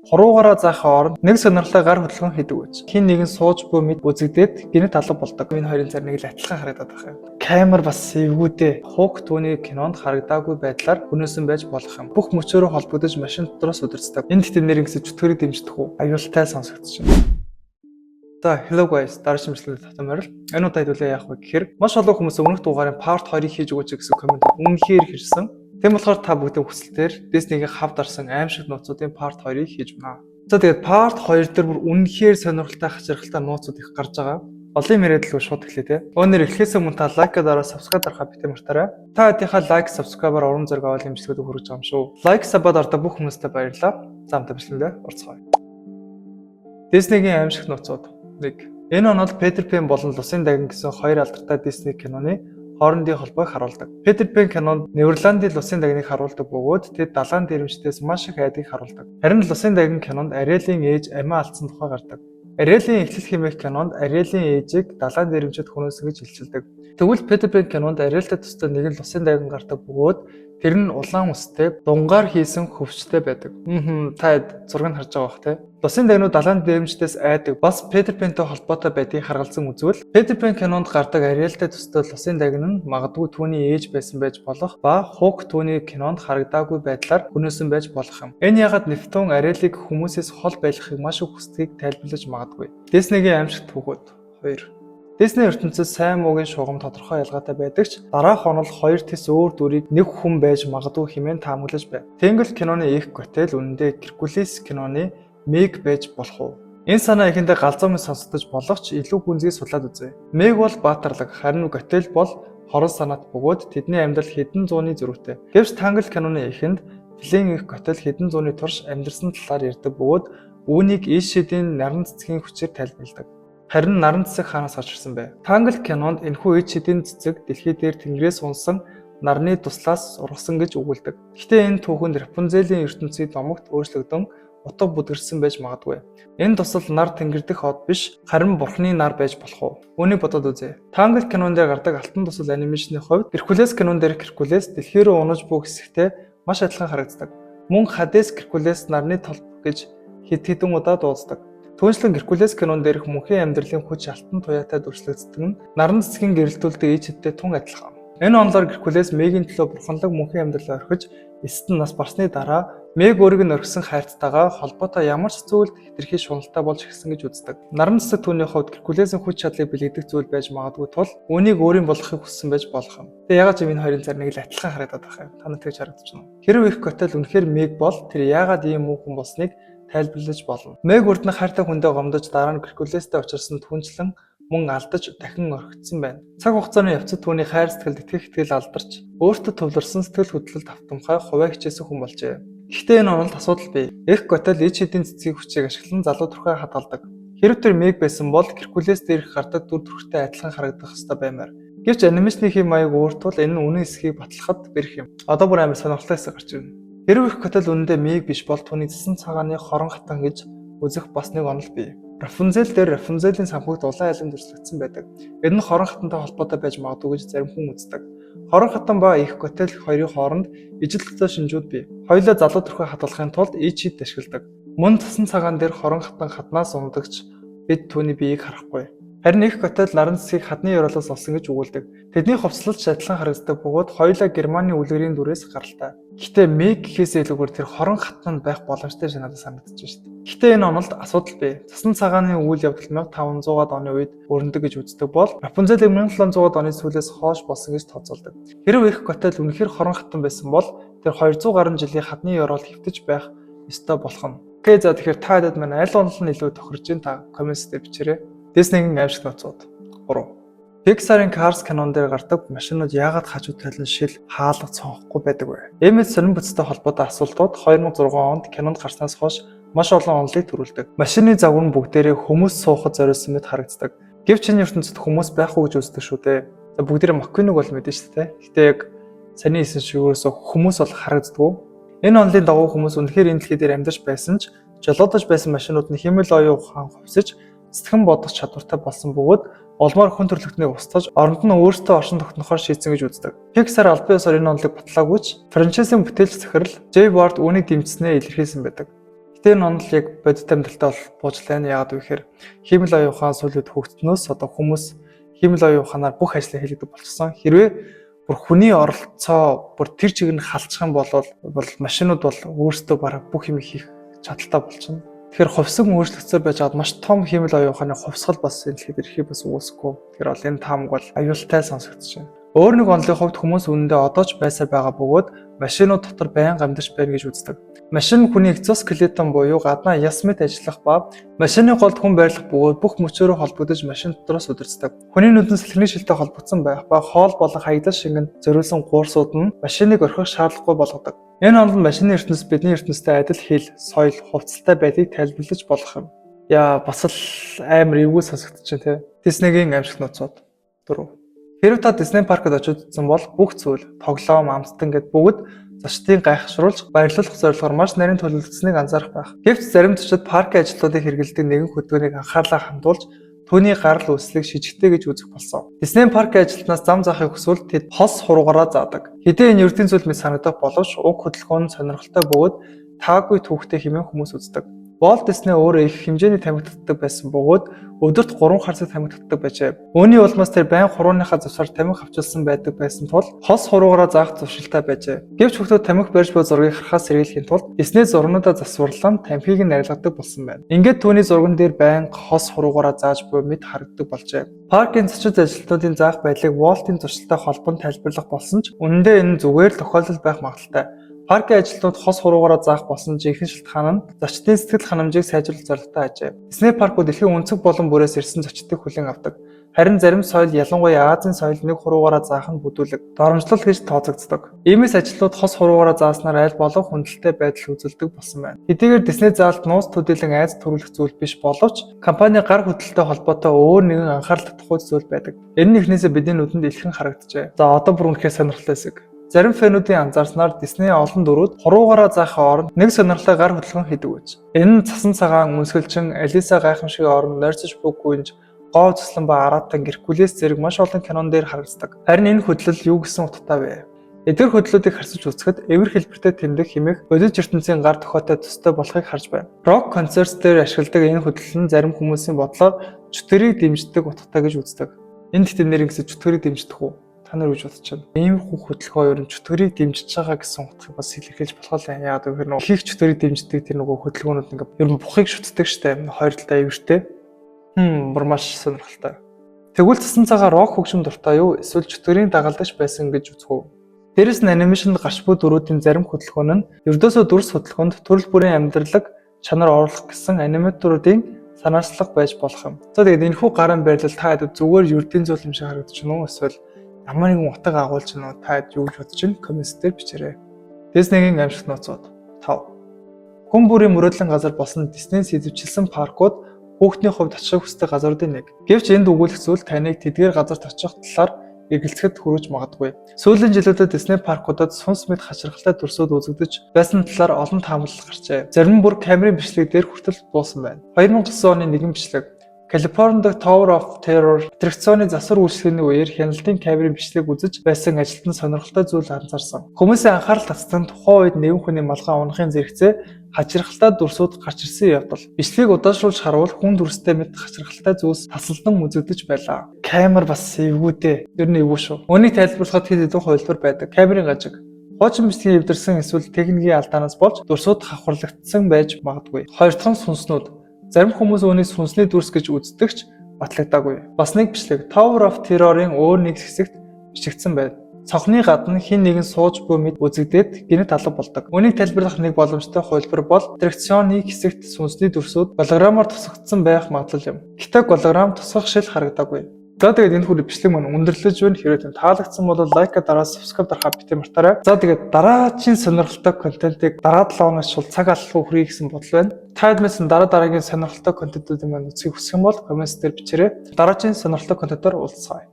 Хуруугаараа заахын оронд нэг сонирхолтой гар хөдөлгөөн хийдэг үз. Хэн нэгэн сууж буй мэт үзэгдээд гэнэт алга болдог. Энэ хоёрын зарим нэг л адилхан харагдаад байх юм. Камер бас эвгүүдээ. Хук түүний кинонд харагдаагүй байдлаар хөнөөсөн байж болох юм. Бүх мөчөөрөө холбогдож машин дотроос удирддаг. Энэ дэхтэн нэр ингэсэн чөтгөрийг дэмждэг үү? Аюултай сонсогдож байна. За, hello guys, дараагийн бичлэгээр тавтай морил. Энэ удаа хэдүүлээ яах вэ гэхээр маш олон хүмүүс өмнөх дугаарын part 2-ыг хийж өгөөч гэсэн comment үнэхээр хэрсэн. Тийм болохоор та бүгдийн хүсэлтээр Disney-гийн хав дарсан аймшиг нууцуудын part 2-ыг хийж байна. За, тэгээд part 2 дээр бүр үнэхээр сонирхолтой, хачирхалтай нууцууд их гарч байгаа. Олон юм яриад л шууд эхлэе те. Өнөр эхлэхээс өмнө та like дараа, subscribe дарахаа битгий мартаарай. Та хэдийнхээ like, subscribe-аар урам зориг аваад имжлэгүүд хүргэж байгаа юм шүү. Like, sub-аар дардаг бүх хүмүүстээ баярлалаа. За, хамтаа бичлэгэндээ орцгоё. Disney-гийн аймшиг нууцууд 1. Энэ онол Петер Пен болон Лусын дагин гэсэн хоёр алдартай Disney киноны хоорондын холбоог харуулдаг. Петер Пен кинонд Неверляндын лусын дагныг харуулдаг бөгөөд тэд далайн дээрэмчдээс маш их айдыг харуулдаг. Харин Лусын дагин кинонд Ариэлийн ээж амиа алдсан тухай гардаг. Ариэлийн эхлэл хэмээх кинонд Ариэлийн ээжийг далайн дээрэмчид хөнөөсөн гэж илчилдэг. Тэгвэл Петер Пен кинонд Ариэлтэй тустай нэгэн лусын дагин гардаг бөгөөд тэр нь улаан үстэй, дунгаар хийсэн хөвчтэй байдаг. Та зургийг харж байгаа бах те. Лусын дагнууд далайн дээрэмчдээс айдаг. Бас Петер Пентэй холбоотой байдгийг харгалзан үзвэл Петер Пен кинонд гардаг Ариэлтэй төстэй лусын дагин нь магадгүй түүний ээж байсан байж болох ба Хук түүний кинонд харагдаагүй байдлаар хөнөөсөн байж болох юм. Энэ яагаад Нептун Ариэлийг хүмүүсээс хол байлгахыг маш их хүсдгийг тайлбарлаж магадгүй. Disney-гийн аймшигт түүхүүд 2. Disney ертөнцид сайн муугийн шугам тодорхой ялгаатай байдаг ч дараах онол хоёр тэс өөр дүрийг нэг хүн байж магадгүй хэмээн таамаглаж байв. Tangled киноны эх Готель үнэндээ Геркулес киноны Мег байж болох уу? Энэ санаа эхэндээ галзуу мэт сонсогдож болох ч илүү гүнзгий судлаад үзье. Мег бол баатарлаг, харин Готель бол хорон санаат бөгөөд тэдний амьдрал хэдэн зууны зөрүүтэй. Гэвч Tangled киноны эхэнд Флин эх Готель хэдэн зууны турш амьдарсан талаар ярьдаг бөгөөд үүнийг Иш шидийн наран цэцгийн хүчээр тайлбарладаг. Харин наран цэцэг хаанаас гарч ирсэн бэ? Tangled кинонд энэхүү ид шидийн цэцэг дэлхий дээр тэнгэрээс унсан нарны туслаас ургасан гэж өгүүлдэг. Гэхдээ энэ түүхэнд Рапунзелийн ертөнцийн домогт өөрчлөгдөн утга бүдгэрсэн байж магадгүй. Энэ дусал нар тэнгэр дэх од биш, харин бурхны нар байж болох уу? Үүнийг бодоод үзье. Tangled кинон дээр гардаг алтан дусал animation ы хувьд Геркулес кинон дээрх Геркулес дэлхий рүү унаж буй хэсэгтэй маш адилхан харагддаг. Мөн Хадес Геркулес нарны толб гэж хэд хэдэн удаа дууддаг. Түүнчлэн Геркулес кинон дээрх мөнхийн амьдралын хүч алтан туяатай дүрслэгддэг нь наран цэцгийн гэрэлтүүлдэг ид шидтэй тун адилхан. Энэ онолоор Геркулес Мегийн төлөө бурханлаг мөнхийн амьдралаа орхиж эцэст нь нас барсны дараа Мег өөрийг нь орхисон хайрцагтайгаа холбоотой ямар ч зүйлд хэтэрхий шуналтай болж эхэлсэн гэж үздэг. Наран цэцэг түүний хувьд Геркулесийн хүч чадлыг бэлгэдэг зүйл байж магадгүй тул үүнийг өөрийн болгохыг хүссэн байж болох юм. Тэгээ яагаад ч юм энэ хоёрын зарим нэг л адилхан харагдаад байх юм. Та нар тэгж харагдаж байна уу? Хэрвээ эх Готель үнэхээр Мег бол тэр яагаад ийм муу хүн болсныг тайлбарлаж болно. Мег урд нь хайртай хүндээ гомдож, дараа нь Геркулестэй учирсан түнчлэн мөн алдаж дахин орхигдсон байна. Цаг хугацааны явцад түүний хайр сэтгэлд итгэх итгэл алдарч, өөртөө төвлөрсөн сэтгэл хөдлөл давтамхай хувиа хичээсэн хүн болжээ. Гэхдээ энэ онолд асуудал бий. Эх Готель ид шидийн цэцгийн хүчийг ашиглан залуу төрхөө хадгалдаг. Хэрэв тэр Мег байсан бол Геркулес дээрх гардаг дүр төрхтэй адилхан харагдах ёстой баймаар. Гэвч animation ы хэв маяг өөр тул энэ нь үнэн эсхийг батлахад бэрх юм. Одоо бүр амар сонирхолтой хэсэг гарч ирнэ. Хэрэв эх Готель үнэндээ Мег биш бол түүний цэсэн цагааны хорон хатан гэж үзэх бас нэг онол бий. Рапунзель дээр Рапунзелийн самхүүгт улаан алим дүрслэгдсэн байдаг. Энэ нь хорон хатантай холбоотой байж магадгүй гэж зарим хүн үздэг. Хорон хатан ба эх Готель хоёрын хооронд ижил төстэй шинжүүд бий. Хоёулаа залуу төрхөө хадгалахын тулд ид шид ашигладаг. Мөн цасан цагаан дээр хорон хатан хаднаас унадаг ч бид түүний биеийг харахгүй. Харин эх Готель наран цэцгийг хадны ёроолоос олсон гэж өгүүлдэг. Тэдний хувцаслалт ч адилхан харагддаг бөгөөд хоёулаа Германы үлгэрийн дүрээс гаралтай. Гэхдээ Мег гэхээсээ илүүгээр тэр хорон хатан нь байх боломжтой шиг надад санагдаж байна шүү дээ. Гэхдээ энэ онолд асуудал бий. Цасан цагааны үйл явдал 1500-аад оны үед өрнөдөг гэж үздэг бол Рапунзелийг 1700-аад оны сүүлээс хойш болсон гэж тооцоолдог. Хэрэв эх Готель үнэхээр хорон хатан байсан бол тэр 200 гаруй жилийн хадны ёроол хэвтэж байх ёстой болох нь. Okay, за, тэгэхээр та хэдэд маань аль онол нь илүү тохирж байна, та comment дээр бичээрэй. Disney-гийн аймшиг нууцууд 3. Pixar-ын Cars кинон дээр гардаг машинууд яагаад хажуу талын шил хаалга цонхгүй байдаг вэ? Эмэд сонин бүтцтэй холбоотой асуултууд 2006 онд кинонд гарснаас хойш маш олон онолыг төрүүлдэг. Машины загвар нь бүгдээрээ хүмүүс суухад зориулсан мэт харагддаг. Гэвч энэ ертөнцид хүмүүс байхгүй гэж үздэг шүү дээ. За, бүгдээрээ Маккуиныг бол мэднэ шүү дээ. Гэхдээ яг саний хэлсэн шиг ерөөсөө хүмүүс бол харагддаггүй. Энэ онолын дагуу хүмүүс үнэхээр энэ дэлхий дээр амьдарч байсан ч жолоодож байсан машинууд нь хиймэл оюун ухаан хувьсаж, сэтгэн бодох чадвартай болсон бөгөөд улмаар хүн төрөлхтнийг устгаж, оронд нь өөрсдөө оршин тогтнохоор шийдсэн гэж үздэг. Pixar албан ёсоор энэ онолыг батлаагүй ч франчайзын бүтээлч захирал Jay Ward үүнийг дэмжсэнээ илэрхийлсэн байдаг. Гэхдээ энэ онол яг бодит амьдралтай бол буужлаа. Яагаад вэ гэхээр хиймэл оюун ухаан сүүлийн үед хөгжснөөс одоо хүмүүс хиймэл оюун ухаанаар бүх ажлаа хийлгэдэг болчихсон. Хэрвээ бүр хүний оролцоо бүр тэр чиг нь халчих юм бол машинууд бол өөрсдөө бараг бүх юм хийх чадалтай болчихно. Тэгэхээр хувьсаг өөрчлөгдсөөр байж байгаад маш том хиймэл оюун ухааны хувьсгал бас энэ дэлхийд ирэхийг бас үүсэхгүй. Тэгэхээр бол энэ таамаг бол аюултай сонсогдож байна. Өөр нэг онолын хувьд хүмүүс үнэндээ одоо ч байсаар байгаа бөгөөд машинууд дотор байнга амьдарч байна гэж үздэг. Машин хүний экзоскелетон буюу гаднаа яс мэт ажиллах ба машины голд хүн байрлах бөгөөд бүх мөчөөрөө холбогдож машин дотроос удирддаг. Хүний нүдэн салхины шилтэй холбогдсон байх ба хоол болон хаягдал шингэнд зориулсан гуурсууд нь машиныг орхих шаардлагагүй болгодог. Энэ онол нь машины ертөнц бидний ертөнцтэй адил хэл, соёл, хувцалтай байдлыг тайлбарлаж болох юм. Яа, бас л амар эвгүй сонсогдож байна, те. Диснейгийн аимшиг нууцууд 4. Хэрэв та Дисней паркад очиж үзсэн бол бүх зүйл, тоглоом, амттан гээд бүгд зочдыг гайхашруулж баярлуулах зорилгоор маш нарийн төлөвлөгдсөнийг анзаарах байх. Гэвч зарим зочид паркын ажилтнуудыг хэрэглэдэг нэгэн хөдөлгөөнийг анхаарлаа хандуулж түүний гарал үүслийг шижигтэй гэж үзэх болсон. Дисней паркын ажилтнаас зам заахыг хүсвэл тэд хос хуруугаараа заадаг. Хэдий энэ ердийн зүйл мэт санагдах боловч уг хөдөлгөөн нь сонирхолтой бөгөөд таагүй түүхтэй хэмээн хүмүүс үздэг. Уолт Дисней өөрөө их хэмжээний тамхи татдаг байсан бөгөөд өдөрт 3 харцаг тамхи татдаг байжээ. Үүний улмаас тэр байнга хурууныхаа завсаар тамхи хавчилсан байдаг байсан тул хос хуруугаараа заах зуршилтай байжээ. Гэвч хүүхдүүд тамхи барьж буй зургийг харахаас сэргийлэхийн тулд Дисней зургуудаа засварлан тамхиг нь арилгадаг болсон байна. Ингээд түүний зурган дээр байнга хос хуруугаараа зааж буй мэт харагддаг болжээ. Паркын зочид ажилтнуудын заах байдлыг Уолтын зуршилтай холбон тайлбарлах болсон ч үнэндээ энэ зүгээр л тохиолдол байх магадлалтай. Паркын ажилтнууд хос хуруугаараа заах болсон жинхэнэ шалтгаан нь зочдын сэтгэл ханамжийг сайжруулах зорилготой ажээ. Дисней паркууд дэлхийн өнцөг болон бүрээс ирсэн зочдыг хүлээн авдаг. Харин зарим соёл, ялангуяа Азийн соёл нэг хуруугаараа заах нь бүдүүлэг, доромжлол гэж тооцогддог. Иймээс ажилтнууд хос хуруугаараа зааснаар аль болох хүндлэлтэй байдал үзүүлдэг болсон байна. Хэдийгээр Дисней заалт нууц төдийлөн айдас төрүүлэх зүйл биш боловч компани гар хөдлөлтөй холбоотой өөр нэгэн анхаарал татах зүйл байдаг. Энэ нь эхнээсээ бидний нүдэнд илхэн харагджээ. За, одоо бүр үнэхээр сонирхолтой хэсэг. Зарим fan үүдийн анзаарснаар Дисней олон дүрүүд хуруугаараа заахын оронд нэг сонирхолтой гар хөдөлгөөн хийдэг байж. Энэ нь цасан цагаан үнсгэлчин, Алиса гайхамшигын орон, Нойрсож буй гүнж, Говь зуслан ба Аратан, Геркулес зэрэг маш олон кинон дээр харагддаг. Харин энэ хөдлөл юу гэсэн утгатай вэ? Эдгээр хөдлөлүүдийг харьцаж үзэхэд эвэр хэлбэртэй тэмдэг хэмээх бодит ертөнцийн гар дохиотой төстэй болохыг харж байна. Рок концерт дээр ашигладаг энэ хөдлөл нь зарим хүмүүсийн бодлоор чөтгөрийг дэмждэг утгатай гэж үздэг. Энэ гэхдээ нэр ингэсэн чөтгөрийг дэмждэг үү? Та нар юу гэж бодож байна? Иймэрхүү хөдөлгөөн ер нь чөтгөрийг дэмжиж байгаа гэсэн утгыг бас илэрхийлж болох л юм. Яагаад гэвэл нөгөө хийх чөтгөрийг дэмждэг тэр нөгөө хөдөлгөөнүүд ингээ ер нь бухыг шүтдэг штэ. Хоёр талдаа эвэртэй. Бүр маш сонирхолтой. Тэгвэл цасан цагаан рок хөгжим дуртай юу? Эсвэл чөтгөрийн дагалдагч байсан гэж үзэх үү? Дээрээс нь animation д гарч буй дүрүүдийн зарим хөдөлгөөн нь ердөөсөө дүрс хөдөлгөөнд төрөл бүрийн амьдралаг чанар оруулах гэсэн animator уудын санаачлага байж болох юм. За, тэгээд энэхүү гарын байрлал та хэд зүгээр ердийн зүйл юм шиг харагдаж байна уу? Эсвэл ямар нэгэн утга агуулж байна уу? Та хэд юу гэж бодож байна? Comment дээр бичээрэй. Диснейгийн аимшиг нууцууд 5. Хүн бүрийн мөрөөдлийн газар болсон Дисней сэдэвчилсэн паркууд хүүхдний хувьд очихыг хүсдэг газруудын нэг. Гэвч энд өгүүлэх зүйл таныг тэдгээр газарт очих талаар эргэлзэхэд хүрэж магадгүй. Сүүлийн жилүүдэд Дисней паркуудад сүнс мэт хачирхалтай дүрсүүд үзэгдэж байсан талаар олон таамаглал гарчээ. Зарим нь бүр камерын бичлэг дээр хүртэл буусан байна. 2009 оны нэгэн бичлэг. Калифорни дахь Tower of Terror аттракционы засвар үйлчилгээний үеэр хяналтын камерын бичлэг үзэж байсан ажилтан сонирхолтой зүйл анзаарсан. Хүмүүсийн анхаарал татсан тухайн үед нэгэн хүний малгай унахын зэрэгцээ хачирхалтай дүрсүүд гарч ирсэн явдал. Бичлэгийг удаашруулж харуул хүн дүрстэй мэт хачирхалтай зүйлс тасалдан үзэгдэж байлаа. Камер бас эвгүй дээ. Ер нь эвгүй шүү. Үүнийг тайлбарлахад хэд хэдэн хувилбар байдаг. Камерын гажиг. Хуучин бичлэгийн эвдэрсэн эсвэл техникийн алдаанаас болж дүрсүүд хавхарлагдсан байж магадгүй. Хоёр дахь нь сүнснүүд. Зарим хүмүүс үүнийг сүнсний дүрс гэж үздэг ч батлагдаагүй. Бас нэг бичлэг Tower of Terror-ын өөр нэг хэсэгт бичигдсэн байна. Цонхны гадна хэн нэгэн сууж буй мэт үзэгдээд гэнэт алга болдог. Үүнийг тайлбарлах нэг боломжтой хувилбар бол аттракционы хэсэгт сүнсний дүрсүүд голограммаар тусгагдсан байх магадлал юм. Гэхдээ голограмм тусгах шил харагдаагүй. За, тэгээд энэ хүрээ бичлэг маань өндөрлөж байна. Хэрвээ тань таалагдсан бол like аа дараа, subscribe дарахаа битгий мартаарай. За, тэгээд дараагийн сонирхолтой контентыг дараа 7 хоногт шул цаг алдалгүй хүргэе гэсэн бодол байна. Та хэдмээс дараа дараагийн сонирхолтой контентуудыг маань үзэхийг хүсэх юм бол comment дээр бичээрэй. Дараагийн сонирхолтой контентоор уулзцгаая.